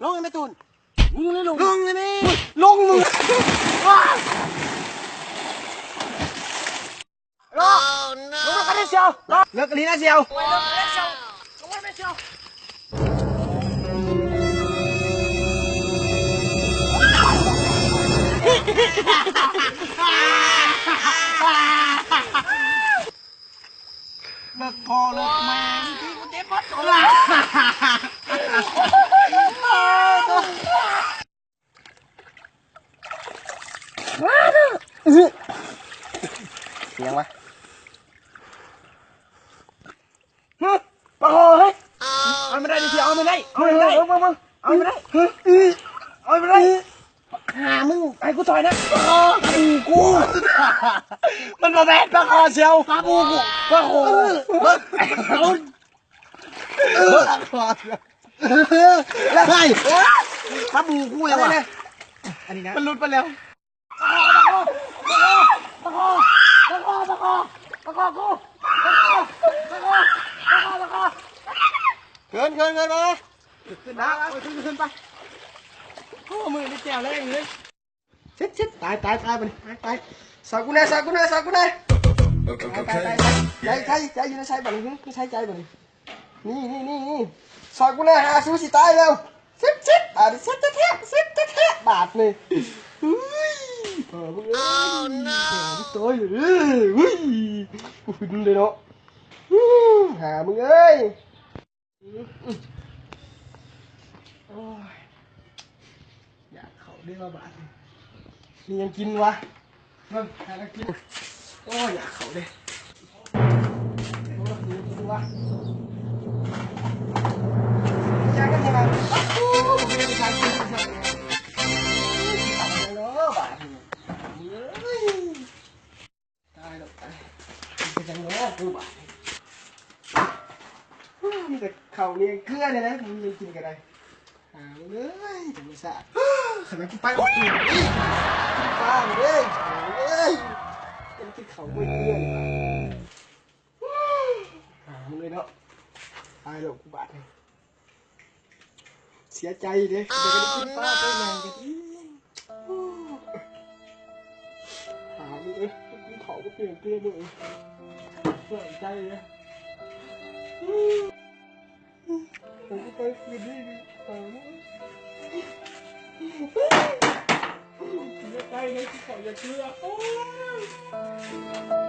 ລົງແມ່ຕູນ ມຶງເລີຍລົງ ລົງແມ່ ລົງມຶງ ລົງກັນເລີຍສ່ຽວ ເລີກກັນເລີຍນະສ່ຽວ ລົງກັນເລີຍສ່ຽວ ລົງກັນເລີຍສ່ຽວ. ເລີກພໍ່ເລີກແມ່ ຫຍັງວະ ຫຶ ປາຄໍ່ເຮີ້ຍ ເອົາມັນໄດ້ດິ ເອົາມັນໄດ້ ເອົາມັນໄດ້ ເອົາມັນໄດ້ ເອົາມັນໄດ້ ຫາ ມຶງໃຫ້ກູຊ່ອຍນະ ປາຄໍ່ ປາບູກູ ມັນບໍ່ແມ່ນປາຄໍ່ສ່ຽວ ປາບູກູ ປາຄໍ່ ເບິ່ງ ເບິ່ງ ເບິ່ງ ປາບູກູຫຍັງວະ ອັນນີ້ນະ ມັນຫຼຸດໄປແລ້ວ. ປາຄໍ່ ປາຄໍ່ ປາຄໍ່ ປາຄໍ່ ປາຄໍ່ ປາຄໍ່ ປາຄໍ່ ປາຄໍ່ ປາຄໍ່ ປາຄໍ່ ຂຶ້ນ ຂຶ້ນ ຂຶ້ນມາ ຂຶ້ນນະ ເອົາຂຶ້ນ ຂຶ້ນໄປ ໂອ້ ມື້ນີ້ແຈ່ວແລງເລີຍ ເຊັດ ເຊັດ ຕາຍ ຕາຍ ຕາຍ ບາດນີ້ ຕາຍ ຕາຍ ຊ່ອຍກູແດ່ ຊ່ອຍກູແດ່ ຊ່ອຍກູແດ່ ຕາຍ ຕາຍ ຕາຍ ໃຈ ໃຈ ໃຈ ຢູ່ໃນໃຈ ບາດນີ້ ໃຈ ໃຈ ບາດນີ້ ນີ້ ນີ້ ນີ້ ນີ້ ຊ່ອຍກູແດ່ ຫາ ສູຊິຕາຍແລ້ວ ເຊັດ ເຊັດ ບາດນີ້ ເຊັດແທ້ໆ ເຊັດແທ້ໆ ບາດນີ້ ອຸ້ຍ ຫາ ມຶງເອີຍ ຕາຍເລີຍ ອຸ້ຍ ບໍ່ຂຶ້ນເລີຍເນາະ ຫາ ມຶງເອີຍ ໂອ້ຍ ຢາກເຂົ້າເດ້ວ່າບາດນີ້ ມີຫຍັງກິນວະ ເບິ່ງ ຫາແນວກິນ ໂອ້ຍ ຢາກເຂົ້າເດ້ ໂອ້ຍ ຫິວກິນວະ ຢາກກິນຫຍັງ ໂອ້ຍ ບໍ່ມີຫຍັງກິນ ເນາະ ບາດນີ້ ເອີຍ. ຕາຍແລ້ວ ຕາຍ ເປັນຫຍັງເນາະ ກູບາດນີ້ ມີແຕ່ເຂົ້ານີ້ເກືອນີ້ແຫຼະ ບໍ່ມີຫຍັງກິນກໍໄດ້ ຫາເອີຍ ທຳມະຊາດ ຄັນແມ່ນກູໄປອອກອີກ ກິນປາເດ້ ຫາເອີຍ ກິນເຂົ້າມື້ເກືອນີ້ ຫາເອີຍເນາະ ຕາຍແລ້ວ ກູບາດນີ້. ເສຍໃຈເດ້ ບໍ່ໄດ້ກິນປາໄປຫຍັງກັນອີກ ຫາເອີຍ ກິນເຂົ້າກໍເປັນເກມເອີຍ ເສຍໃຈເດ້ ໄປຄືນນີ້ ຫາເອີຍ ເສຍໃຈເດ້ ກິນເຂົ້າຢ່າເກືອ ໂອ້ຍ.